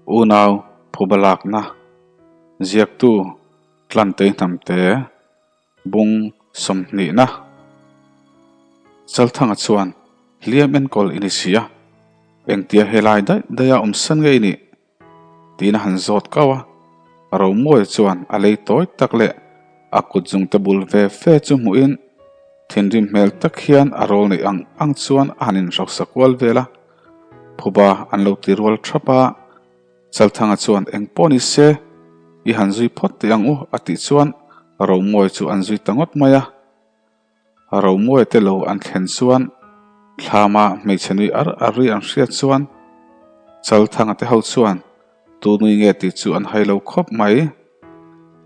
Unau phuba lakna ziaktu Tlantei Hnamte bung sawmhnihna Chalthanga chuan hliam enkawl i ni si a, engtia helai daih daiha awm san nge i nih? Tiin a han zawt kau a, Romawia chuan a lei tawi tak leh a kut zungte bul ve fe chu hmuhin thinrim hmel tak hian a rawl neih ang ang chuan a han inhrosa kual vel a, phuba an lo ti rual thap a, Chalthanga chuan eng pawh ni se i han zui phawt teh ang u a tih chuan Romawia chu an zui ta ngawt mai a. Romawia te lo an thlen chuan thlama hmeichhe nui ar ar ri an hriat chuan Chalthanga te ho chuan tu nui nge tih chu an hai lo khawp mai.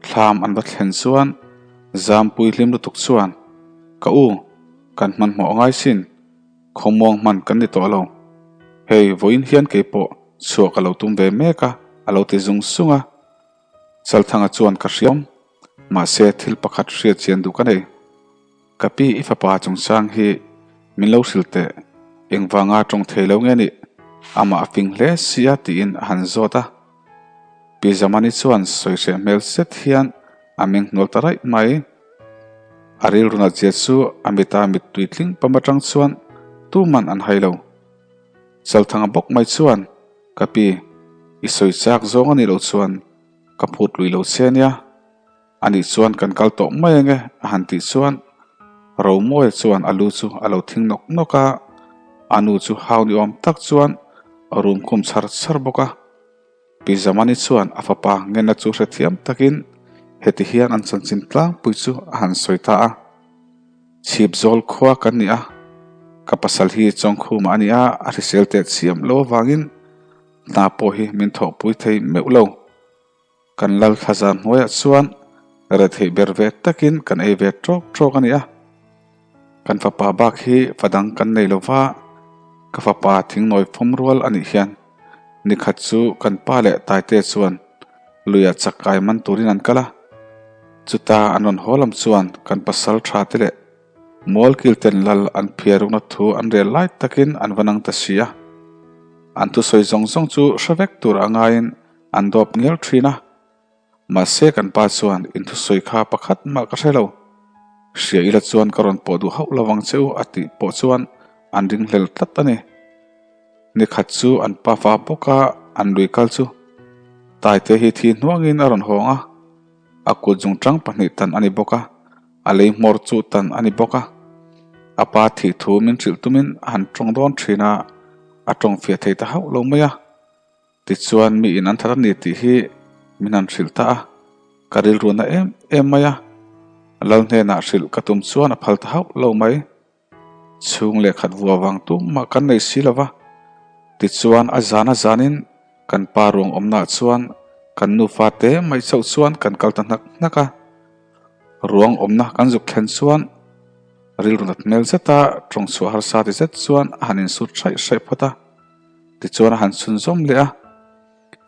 Thlam an va thlen chuan Zampui hlim lutuk chuan Ka u, kan hmanhmawh ngai sin, khawmuang hman kan ni tawh lo. Hei vawiin hian keipawh chhuah ka lo tum ve mek a a lo ti zung zung a. Chalthanga chuan ka hriam, mahse thil pakhat hriat chian duh ka nei. Ka pi i fapa chungchang hi min lo hrilh teh, engvanga tawng thei lo nge nih? Amah a fing hle si a tiin a han zawt a. Pi Zamani chuan sawi hreh hmel zet hian a meng hnual ta raih mai. A rilru nat zia chu a mita mittui tling pam atang chuan tuman an hai lo. Chalthanga bawk mai chuan Ka pi, i sawi chak zawng a nih loh chuan ka phut lui lo che ania, anih chuan kan kal tawh mai ange a han tih chuan Romawia chuan a lu chu a lo thing nawk nawk a, a nu chu hau ni awm tak chuan a rum khum chhar chhar bawk a. Pi Zamani chuan a fapa ngenna chu hrethiam takin heti hian an chanchin tlangpui chu a han sawi ta a. Chhip zawl khua kan ni a, ka pasal hi Chawngkhuma a ni a, a hrisel teh chiam lo avangin hna pawh hi min thawhpui thei meuh lo. Kan lal thla zan hnuaiah chuan retheih ber ve takin kan ei ve tawk tawk a ni a. Kan fapa bak hi fa dang kan nei lo va, ka fapa thingnawi fawm rual a nih hian nikhat chu kan pa leh Taite chuan luiah chak kai man turin an kal a. Chuta an rawn haw lam chuan kan pasal tha te leh Mualkil ten lal an phiar rukna thu an rel lai takin an va nang ta si a. An thusawi zawng zawng chu hre vek tur a ngaiin an dawp ngial thin a. Mahse kan pa chuan in thusawi kha pakhat mah ka hre lo. Hria ila chuan ka rawn pawh duh hauh lo vang che u a tih pawh chuan an ringhlel tlat a ni. Nikhat chu an pa fa bawk a an lui kal chu Taite hi thi hnuangin a rawn hawng a, a kut zungtang pahnih tan a ni bawk a, a lei hmawr chu tan a ni bawk a. A pa thih thu min hrilh tumin a han tawng dawn thin a, a tawng fiah thei ta hauh lo mai a. Tichuan mi in an that a ni tih hi min han hrilh ta a, ka rilru na em em mai a, Lal hnenah hrilh ka tum chuan a phal ta hauh lo mai. Chhung leh khat vua vang tum mah kan nei si lo va, tichuan a zan a zanin kan pa ruang awmnaah chuan kan nufa te mai chauh chuan kan kal ta hnak hnak a. Ruang awmna kan zuk thlen chuan rilru nat hmel zeta tawng chhuah harsa ti zet chuan a han insut hraih hraih phawt a. Tichuan a han chhunzawm leh a,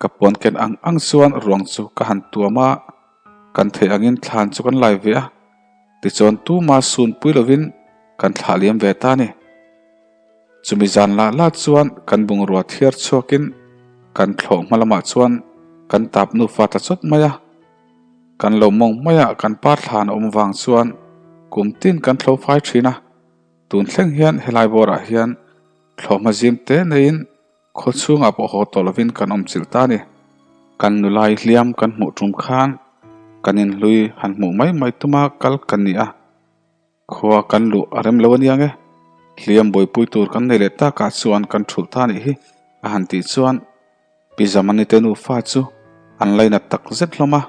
ka puan ken ang ang chuan ruang chu ka han tuam a, kan theih angin thlan chu kan lai ve a, tichuan tuma sunpui lovin kan thlah liam ve ta a ni. Chumi zan lah lah chuan kan bungrua thiar chhuakin kan thlawh hma lamah chuan kan tap nufa ta chawt mai a, kan lo mawng maia kan pa thlan a awm vang chuan kum tin kan thlo fai thin a, tun thleng hian helai bawrah hian Thlawhhma zim te neiin khaw chhungah pawh haw tawh lovin kan awm chilh ta a ni. Kan nulai hliam kan hmuh tum khan kan inhlui han hmuh mai mai tuma kal kan ni a, khua kan luh a rem lo a nia nge, hliam buaipui tur kan nei leh takah chuan kan thulh ta a nih hi a han tih chuan Pi Zamani te nufa chu an lainat tak zet hlawm a.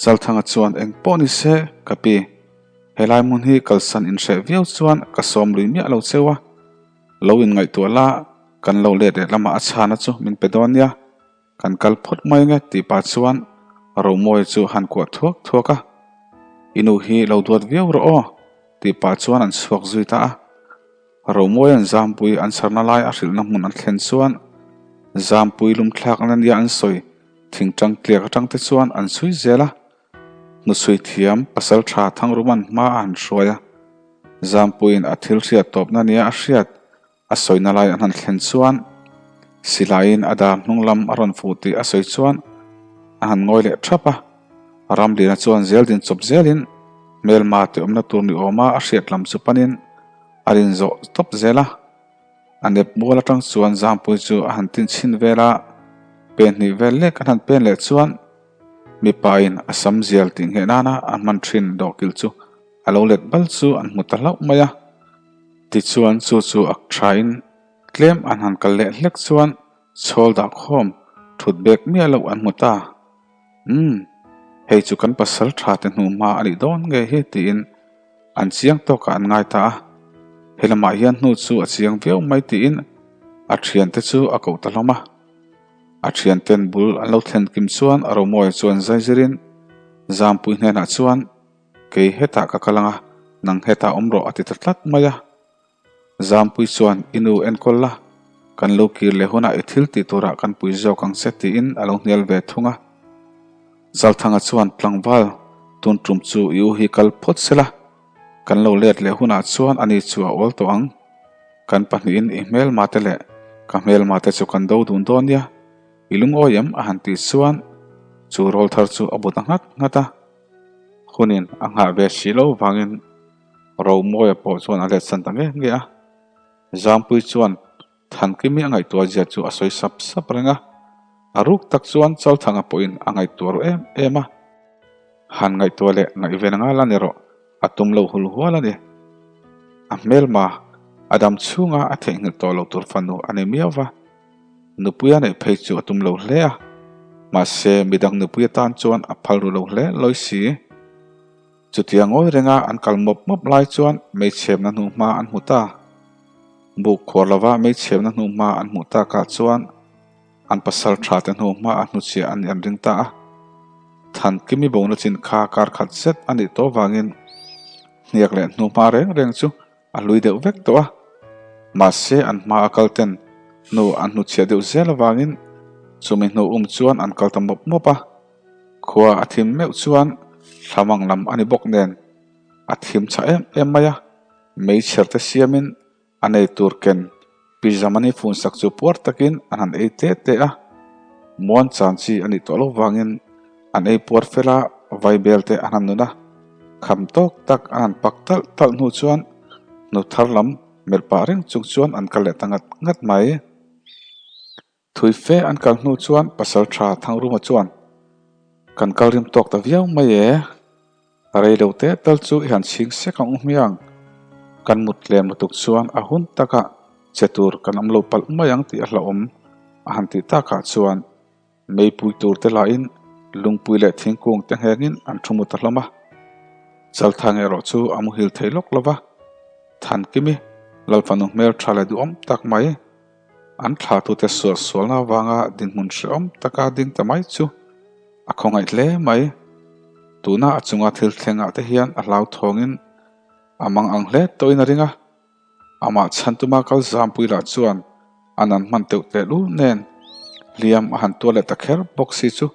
Chalthanga chuan eng pawh ni se ka pi, helai hmun hi kalsan inhreh viau chuan ka sawm lui miah lo cheu a, lo inngaihtuah la kan lo let leh lamah a chhana chu min pe dawn nia, kan kal phawt mai ange tih pah chuan Romawia chu han kuah thuak thuak a, I nu hi lo duat viau rawh aw tih pah chuan an chhuak zui ta a. Romawia'n Zampui an chharna lai a hrilhna hmun an thlen chuan Zampui lumthlakna nia an sawi thingtang tliak atang te chuan an chhui zel a, hnuchhui thiam pasal tha Thangruman hma a han hruai a, Zampuiin a thil hriat tawpna nia a hriat a sawina lai an han thlen chuan. Silaiin a dar hnung lam a rawn fuh tih a sawi chuan a han ngawi leh thap a. Ramliana chuan zel din chawp zelin hmelma tih awmna tur ni awma a hriat lam chu panin a rin zawh tawp zel a. A nep mual atang chuan Zampui chu a han tin chhin vel a, pen hnih vel lek an han pen leh chuan mipain a sam zial tih ngheh nana a hman thin dawhkilh chu a lo let bal chu an hmu ta hlauh mai a. Tichuan chu chu ak thain tlem an han kal leh hlek chuan chhawl dah khawm thut bek miah loh an hmu ta. Umm, hei chu kan pasal tha te hnu hma a nih dawn nge hi tiin an chiang tawkah an ngai ta a. He lamah hian hnu chu a chiang viau mai tiin a thiante chu a koh ta hlawm a. A thianten bul an lo thlen kim chuan a Romawia chuan zai zirin Zampui hnenah chuan kei hetah ka kal ang a, nang hetah awm rawh a ti ta tlat mai a. Zampui chuan i nu enkawl la, kan lo kir leh hunah i thil tih turah kan pui zawk ang che tiin a lo hnial ve thung a. Zalthanga chuan tlangval tun tum chu i u hi kal phawt se la, kan lo let leh hunah chuan ani chu a awl tawh ang. Kan pahnihin i hmelma te leh ka hmelma te chu kan do dun dawn nia, i lungawi em a han tih chuan chu rawlthar chu a bu ta nghat nghat a. Hunin a nghah ve si lo vangin Romawia pawh chuan a let san ta nge nge a. Zampui chuan Thankimi a ngaihtuah zia chu a sawi sap sap reng a. A ruk tak chuan Chalthanga pawhin a ngaihtuah ru em em a. Han ngaihtuah leh ngaihven anga la ni rawh, a tum lo hul hual a ni. A hmelma, a dam chhunga a theihnghilh tawh loh tur fanu a ni miau va. Nupui a neih phei chu a tum lo hle a, mahse midang nupui atan chuan a phal ru lo hle lawi si. Chutia ngawi renga an kal mawp mawp lai chuan meichhemna hnuhma an hmu ta. Buk khuar lova meichhemna hnuhma an hmuh takah chuan an pasal tha te hnuhma a hnuchhiah an nih an ring ta a. Thankimi bona chin kha kar khat zet a nih tawh vangin hniak leh hnuhma reng reng chu a hlui deuh vek tawh a. Mahse an hma a kal ten hnu an hnuchhiah deuh zel avangin chumi hnu um chuan an kal ta mawp mawp a. Khua a thim meuh chuan thlamang lam a ni bawk nen a thim chha em em mai a, meichher te siamin a nei tur ken Pizamani fun sak chu puar takin an han ei te te a, muan chan chi a nih tawh loh vangin an ei puar fel a, vaibel te an han nun a, kham tawk tak an han pak talh talh hnu chuan hnu thar lam melh pah reng chung chuan an kal leh ta ngat ngat mai. Thui fe an kal hnu chuan pasal tha Thangruma chuan, Kan kal rim tawk ta viau mai e. Rei lo teh tal chu i han chhing sek ang u hmiang. Kan mut lem lutuk chuan a hun takah che tur kan awm lo palh mai ang tih a hlauhawm a han tih takah chuan meipui tur te lahin lungpui leh thingkung te nghengin an thu mu ta hlawm a. Chalthang erawh chu a muhil thei lawk lo va, Thankimi, Lalfanu hmel tha leh duhawm tak mai, An thlahtute suahsualna avanga dinhmun hrehawm taka ding ta mai chu a khawngaih hle mai. Tuna a chunga thil thlengah te hian a hlauthawngin a mang ang hle tawhin a ring a. Amah chhan tuma kal zampui lah chuan a nan hman teuh tehlul nen hliam a han tuar leh ta kher bawk si chu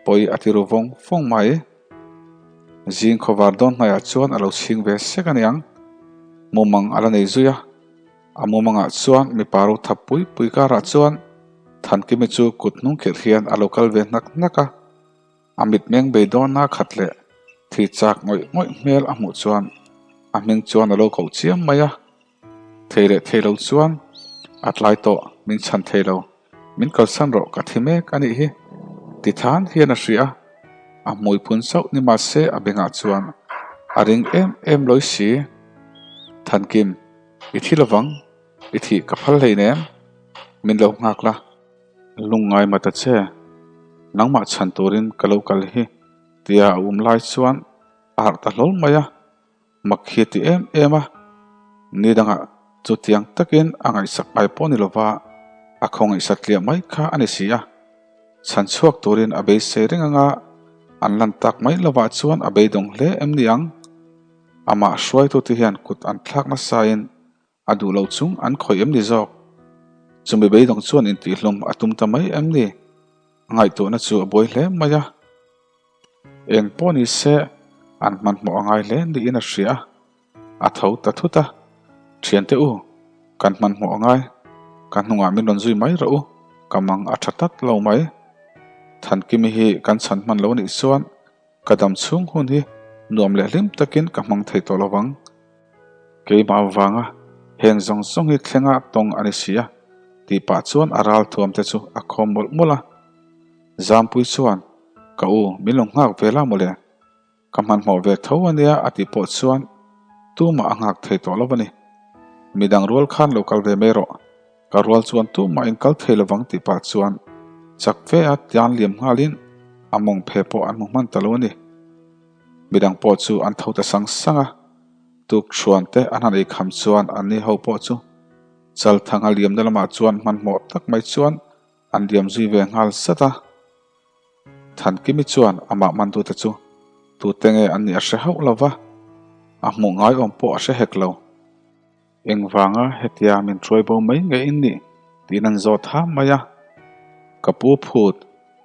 pawi a ti ru vawng vawng mai. Zing khawvar dawn hnaiah chuan a lo chhing ve sek a niang. Mumang a la nei zui a. A mumangah chuan mipa ro thap pui pui karah chuan Thankimi chu kut hnung khirh hian a lo kal ve hnak hnak a. A mitmeng beidawnna khat leh thi chak ngawih ngawih hmel a hmuh chuan a hming chuan a lo koh chiam mai a. Thei leh thei lo chuan a tlai tawh min chhan thei lo. Min kalsan rawh ka thi mek a nih hi ti than hian a hria a, a hmui phun chauh ni mahse a bengah chuan a ring em em lawi si. Thankim, i thi lovang, i thih ka phal hleinem, min lo nghak la. Lungngai ma ta che, nangmah chhan turin ka lo kal hi tia a um lai chuan a harh ta hlawl mai a. Mak hi a ti em em a, ni dangah chutiang takin a ngaihsak ngai pawh ni lova a khawngaihsak tliah mai kha a ni si a. Chhan chhuak turin a beisei reng anga an lan tak mai lovah chuan a beidawng hle em ni ang? Amah hruaitute hian kut an thlak nasain a duh lo chung an khawih em ni zawk? Chumi beidawng chuan intihhlum a tum ta mai em ni? A ngaihtuahna chu a buai hle mai a. Eng pawh ni se, an hmanhmawh a ngai hle niin a hria a, a tho ta thut a. Thiante u, kan hmanhmawh a ngai, ka hnungah min rawn zui mai rawh u. Ka mang a tha tlat lo mai. Thankimi hi kan chhan hman lo nih chuan ka dam chhung hun hi nuam leh hlim takin ka hmang thei tawh lo vang. Keimah avanga heng zawng zawng hi thlenga tawng a ni si a, tih pah chuan a ral thuam te chu a khawm mawlh mawlh a. Zampui chuan, Ka u, min lo nghak ve la mawle. Ka hmanhmawh ve tho a nia a tih pawh chuan tumah a nghak thei tawh lo a ni. Midang rual khan lo kal ve mai rawh. Ka rual chuan tumah in kal thei lovang tih pah chuan chak fe a tian liam nghalin a mawng phe pawh an hmu hman ta lo a ni. Midang pawh chu an tho ta sang sang a, tukthuan te an han ei kham chuan anni ho pawh chu Chalthanga liamna lamah chuan hmanhmawh tak mai chuan an liam zui ve nghal zat a. Thankimi chuan amah mantute chu tute nge an nih a hre hauh lo va, a hmuh ngaiawm pawh a hre hek lo. Engvanga hetia min hruai bo mai nge in nih? tiin an zawt ha mai a. Ka pu phut,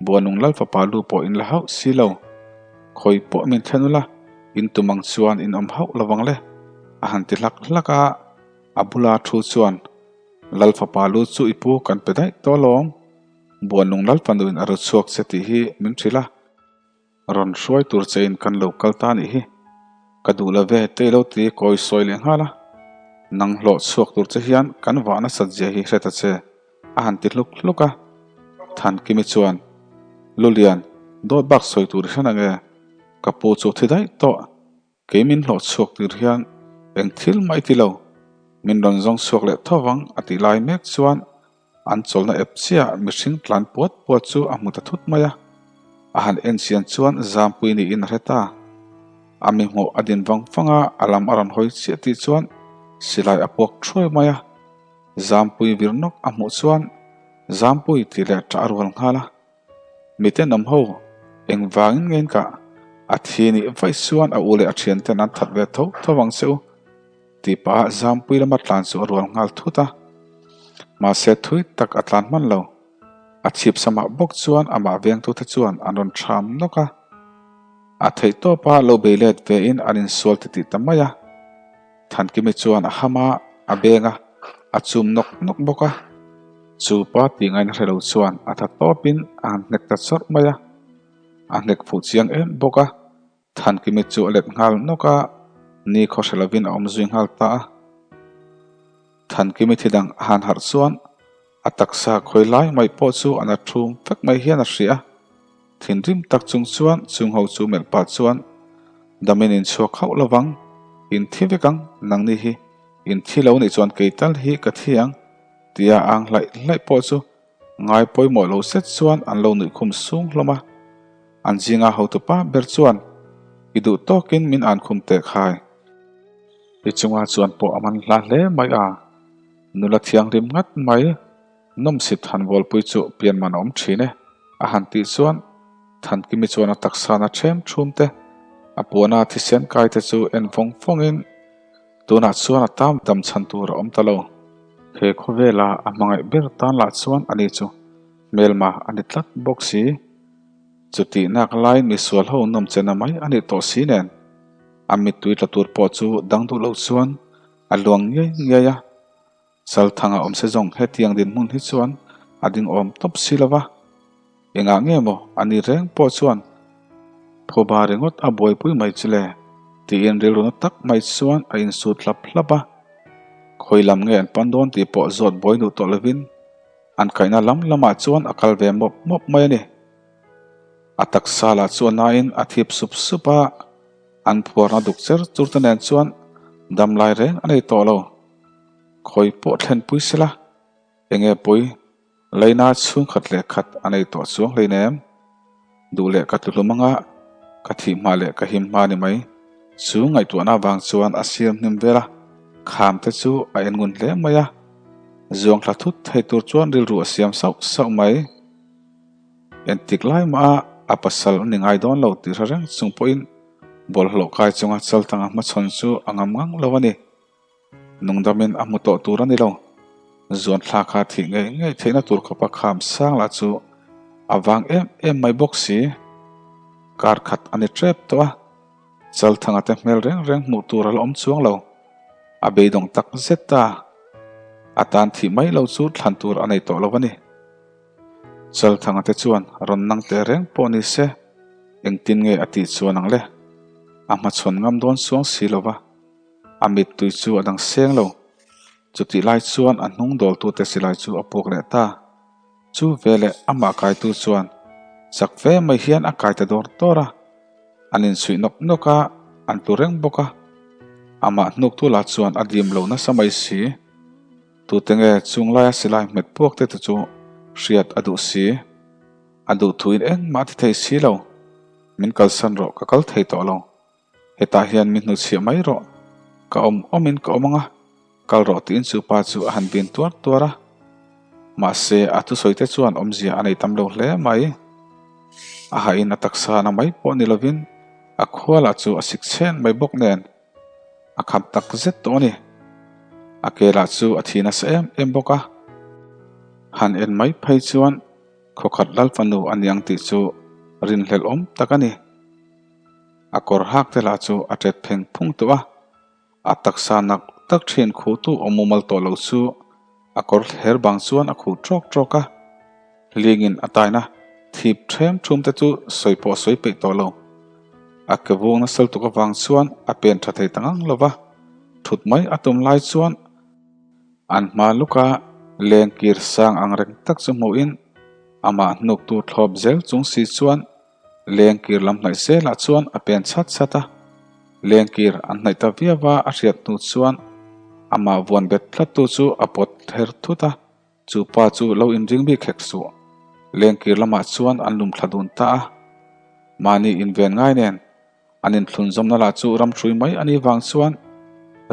Buanung Lalfapa lu pawh in la hauh si lo. Khawi pawh min thlen ula, in tum ang chuan in awm hauh lo vang le, a han ti hlak hlak a. A bula thu chuan, Lalfapa lu chu i pu kan pe daih tawh alawm. Buanlung Lalfanuin a ru chhuak che tih hi min hrilh a, rawn hruai tur chein kan lo kal ta nih hi. Ka duh lo ve te ilo ti kawi sawi leh nghal a, nang hlawh chhuak tur che hian kan vah nasat zia hi hre ta che, a han ti hluk hluk a. Thankimi chuan, Lulian, dawt bak sawi tur i hre nange? Ka pu chu thi daih tawh. Kei min hlawh chhuak tir hian eng thil mah i ti lo, min rawn zawng chhuak leh tho vang a tih lai mek chuan an chawlhna ep chiah mihring tlan puat puat chu a hmu ta thut mai a. A han en chian chuan Zampui niin a hre ta. A mi hmuh a din vang vang a, a lam a rawn hawi chiah tih chuan silai a puak thuai mai a. Zampui vir nawk a hmuh chuan Zampui tih leh ṭah a rual nghal a. Miten awm ho, engvangin nge in kah? A thi nih vaih chuan a u leh a thian ten an that ve tho tho ang che u, tih pah ah Zampui lama tlan chu a rual nghal thut a. Mahse thui tak a tlan hman lo. A chhip samah bawk chuan amah vengtute chuan an rawn thram nawk a. A theih tawp a lo bei let ve in an insual titih ta mai a. Thankimi chuan a ham a, a beng a, a chum nawk nawk bawk a. Chu pa tih ngaihna hre lo chuan a tha tawpin a han hnek ta chawrh mai a. A hnek fuh chiang em bawk a, Thankimi chu a let nghal nawk a, ni khaw hre lovin a awm zui nghal ta a. Thankimi thi dang a han harh chuan a taksa khawi lai mai pawh chu a na thum vek mai hian a hria a. Thinrim tak chung chuan chung ho chu melh pah chuan, Damin in chhuak hauh lo vang, in thi vek ang, nangni hi in thi lo nih chuan kei tal hi ka thi ang, tia ang hlaih hlaih pawh chu ngai pawimawh lo set chuan an lo nuih khum sung hlawm a. An zinga hotupa ber chuan, I duh tawkin min an khum teh khai. I chunga chuan pawh a man hla hle mai a, nula thianghlim ngat mai. Nawmsit Thanvawlpui chu pian man a awm thin e, a han tih chuan Thankimi chuan a taksa na ṭhem ṭhum te, a puana thisen kai te chu en vawng vawngin tunah chuan a tam dam chhan tur a awm ta lo. He khawvela a hmangaih ber tan lah chuan ani chu hmelma a ni tlat bawk si. Chutih nak laiin misual ho nawm chena mai a nih tawh si nen a mittui tla tur pawh chu dang duh loh chuan a luang ngiai ngiai a. Salthanga awm se zawng hetiang dinhmun hi chuan a ding awm tawp si lo va, engah nge maw a ni reng pawh chuan phuba ringawt a buaipui mai chu le tiin rilru na tak mai chuan a insut hlap hlap a. Khawi lam nge an pan dawn tih pawh zawt buai duh tawh lovin an kaihna lam lamah chuan a kal ve mawp mawp mai a ni. A taksa lah chu a nain a thip sup sup a, an phuarna duk cher chur te nen chuan damlai reng a nei tawh lo. Khawi pawh thlenpui sela, enge pawi Leina chhungkhat leh khat a nei tawh chuang hleinem. Duh leh ka tluhlum anga ka thih hma leh ka him hma ni mai. Chu ngaihtuahna avang chuan a siam hnim vel a, kham te chu a en ngun hle mai a. Zuang thla thut thei tur chuan rilru a siam sauh sauh mai. Entik lai mah a a pasal a ni ngai dawn lo tih hre reng chung pawhin bawlhhlawh kai chunga chaltanga hmachhawn chu a ngam ngang lo a ni. Nungdamin a hmu tawh tur a ni lo. Zuan thla kha thih ngei ngei theihna tur khawpa kham sang lah chu a vang em em mai bawk si. Kar khat a ni tep tawh a, Chalthanga te hmel reng reng hmuh tur a la awm chuang lo. A beidawng tak zet ta. A tan thih mai lo chu thlan tur a nei tawh lo a ni. Chalthanga te chuan rawn nang teh reng pawh ni se, engtin nge a tih chuan ang le? A hmachhawn ngam dawn chuang si lo va, a mittui chu a dang seng lo. Chutih lai chuan a hnung dawltute silai chu a puak leh ta. Chu veleh amah kaitu chuan chak ve mai hian a kai ta dawr dawr a, an inchhuih nawk nawk a, an tlu reng bawk a. Amah hnuktu lah chuan a dim lo nasa mai si. Tute nge chung laia silai hmet puak te te chu hriat a duh si. A duh thuin engmah a ti thei si lo. Min kalsan rawh, ka kal thei tawh lo. Hetah hian min hnuchhiah mai rawh, ka awm awmin ka awm ang a, kal rawh tiin chu pa chu a han bin tuar tuar a. Mahse, a thusawi te chuan awmzia a nei tam lo hle mai. A hahin a taksa na mai pawh ni lovin a khua lah chu a sik chhen mai bawk nen a kham tak zet tawh a ni. A ke lah chu a thi nasa em em bawk a. Han en mai phei chuan khawkhat Lalfanu a niang tih chu rinhlelh awm tak a ni. A kawr hak te lah chu a tet pheng phung tawh a, a taksa nak tak thin khuhtu awm mumal tawh lo chu a kawr thler bang chuan a khuh trawk trawk a, hlingin a taina thip them thum te chu sawi pawh sawi peih tawh lo. A ke vung nasal tuk avang chuan a pen tha thei ta ngang lo va, thut mai a tum lai chuan an hma luka leng kir sang ang reng tak chu hmuhin amah hnuktu thlawp zel chung si chuan Lengkir lam hnaih zelah chuan a pen chhat chhat a, lengkir an hnaih ta viau a, a hriat hnu chuan amah vuan bet tlattu chu a pawt her thut a, chu pa chu lo inring bik hek suh. Lengkir lamah chuan an lum thla dun ta a, mahni inven ngai nen an inthlunzawmna lah chu ram hrui mai a nih vang chuan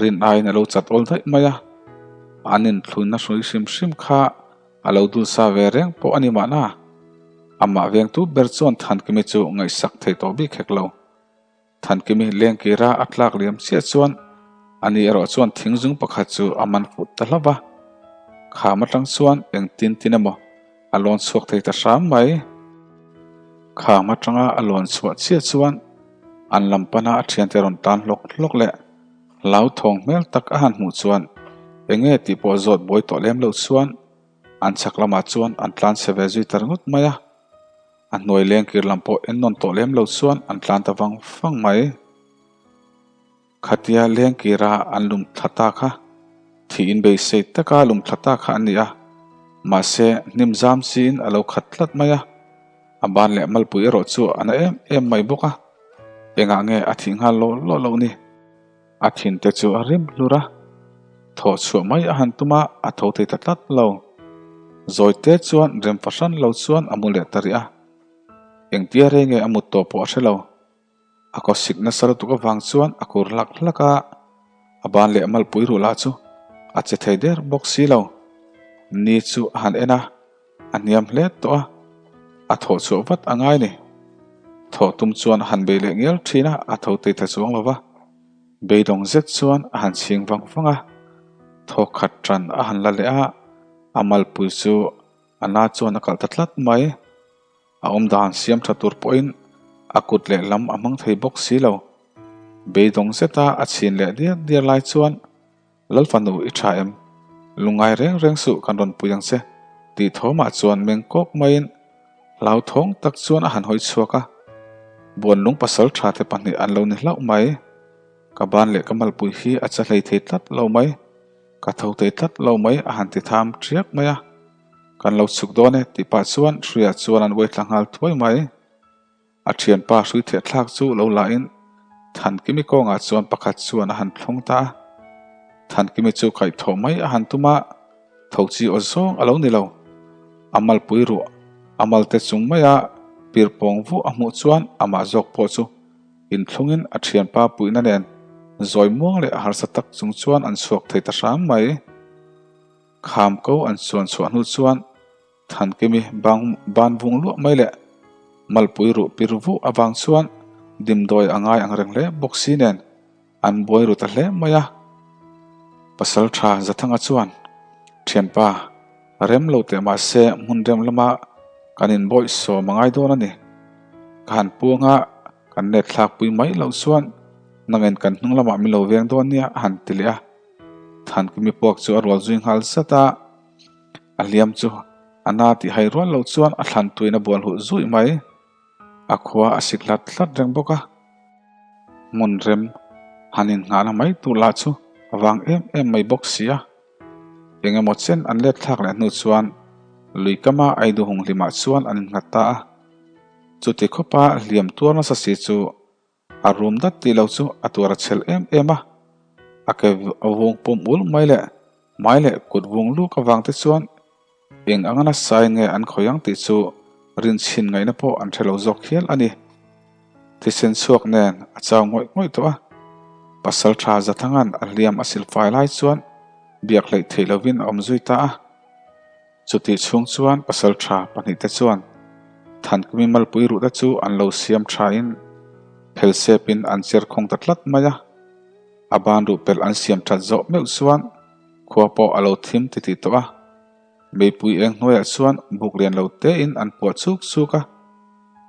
rin aiin a lo chat awl daih mai a, an inthlunna hrui hrim hrim kha A lo dul sa ve reng pawh a ni mahna. Amah vengtu ber chuan Thankimi chu ngaihsak thei tawh bik hek lo. Thankimi lengkira a tlak liam chiah chuan ani erawh chuan thingzung pakhat chu a man fuh ta hlauh va. Kham atang chuan eng tin tin emaw a lawn chhuak thei ta hram mai. Kham atanga a lawn chhuah chiah chuan an lam pana a thiante rawn tan hlawk hlawk leh Hlauthawng hmel tak a han hmuh chuan enge tih pawh zawt buai tawh lem loh chuan an chhak lamah chuan an tlan chhe ve zui ta ringawt mai a. A hnuai leng kir lam pawh en nawn tawh lem lo chuan an tlan ta vang vang mai. Khatia leng kira an lum thla ta kha thiin beisei taka lum thla ta kha an ni a, mahse hnim zam chiin a lo khat tlat mai a. A ban leh malpui erawh chu a na em em mai bawk a, engah nge a thih nghal lawh lawh loh ni? A thin te chu a rim hlur a, thawh chhuah mai a han tum a, a tho thei ta tlat lo. Zawi te chuan rem fahran lo chuan a mu leh ta rih a, engtia rei nge a mut tawh pawh a hre lo. A kawsik nasa lutuk avang chuan a kur hlak hlak a, a ban leh malpui ruh lah chu a che thei der bawk si lo. Ni chu a han en a, a hniam hle tawh a, a thawh chhuah vat a ngai ni. Thawh tum chuan a han bei leh ngial thin a, a tho tei ta chuang lo va. Beidawng zet chuan a han chhing vang vang a, thawk khat tan a han la leh a, a malpui chu a na chuan a kalh ta tlat mai. A awm dan siam tha tur pawhin a kut leh lam a hmang thei bawk si lo. Beidawng zeta a chhin leh diar diar lai chuan Lalfanu i tha em? Lungngai reng reng suh kan rawn pui ang che tih thawmah chuan meng kawk maiin hlauthawng tak chuan a han hawi chhuak a. Buanlung pasal tha te pahnih an lo ni hlauh mai. Ka ban leh ka malpui hi a cha hlei thei tlat lo mai. Ka tho thei tlat lo mai a han ti tham ṭiak mai a. Kan lo chhuk dawn e tih pah chuan hruia chuan an uai thla nghal thuai mai. A thianpa hrui theh thlak chu lo la in Thankimi kawngah chuan pakhat chuan a han thlung ta a. Thankimi chu kaih thawh mai a han tum a, tho chi aw zawng a lo ni lo. A malpui ruah a malte chung maia pir pawng vuah a hmuh chuan amah zawk pawh chu inthlungin a thianpa puihna nen zawi muang leh harsa tak chung chuan an chhuak thei ta hram mai. Kham ko an chuan chhuah hnu chuan Thankimi bang ban vung luah mai leh malpui ruh pir vuh avang chuan dimdawi a ngai ang reng hle bawk si nen an buai ru ta hle mai a. Pasal tha Zathanga chuan, Thianpa, rem lo teh mahse hmun rem lama kan inbawih sawm a ngai dawn a ni. Ka han puang a, kan let thlak pui mai loh chuan nangin kan hnung lamah min lo veng dawn nia a han ti leh a. Thankimi puak chu a rual zui nghal zat a. A hliam chu. A na tih hai rual lo chuan a thlan tuin a bual hulh zuih mai. A khua a sik hlat hlat reng bawk a. Hmun rem han innghahna mai tur lah chu a vang em em mai bawk si a. Eng emaw chen an let thlak leh hnu chuan lui kama Aidu hung hlimah chuan an innghat ta a. Chuti khawpa hliam tuar nasa si chu A rum dat tih lo chu a tuar a chhel em em a, a ke vung pum ul mai leh hmai leh kut vung luk avang te chuan eng anga nasa in nge an khawi ang tih chu rinchhin ngaihna pawh an hre lo zawk hial a ni. Thisen chhuak nen a chau ngawih ngawih tawh a, pasal tha Zathanga'n a hliam a silfai lai chuan biak hleih theih lovin a awm zui ta a. Chutih chhung chuan pasal tha pahnihte chuan Thankimi malpui ruhte chu an lo siam thain phel sepin an cher khawng ta tlat mai a. A ban ruh pelh an siam that zawh meuh chuan khua pawh a lo thim titih tawh a. Meipui eng hnuaiah chuan buk lian lo tein an puah chuk chuk a.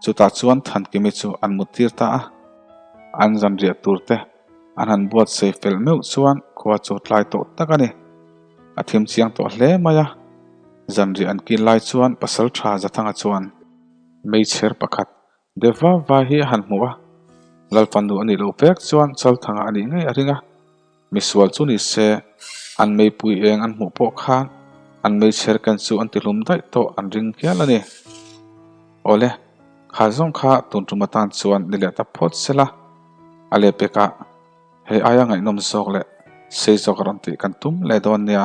Chutah chuan Thankimi chu an mut tir ta a. An zanriah turte an han buatsaih fel meuh chuan khua chu tlai tawh tak a ni. A thim chiang tawh hle mai a, zanriah an kil lai chuan pasal tha Zathanga chuan meichher pakhat Deva vai hi a han hmu a, Lalfanu a nih loh vek chuan Chalthanga a nih ngei a ring a, misual chu ni se an meipui eng an hmuh pawh khan an meichher ken chu an tihlum daih tawh an ring hial a ni. Awle, kha zawng kha tun tum atan chuan ni leh ta phawt sela, a lehpekah. Hei aia ngaihnawm zawk leh sei zawk a rawn tih kan tum leh dawn nia.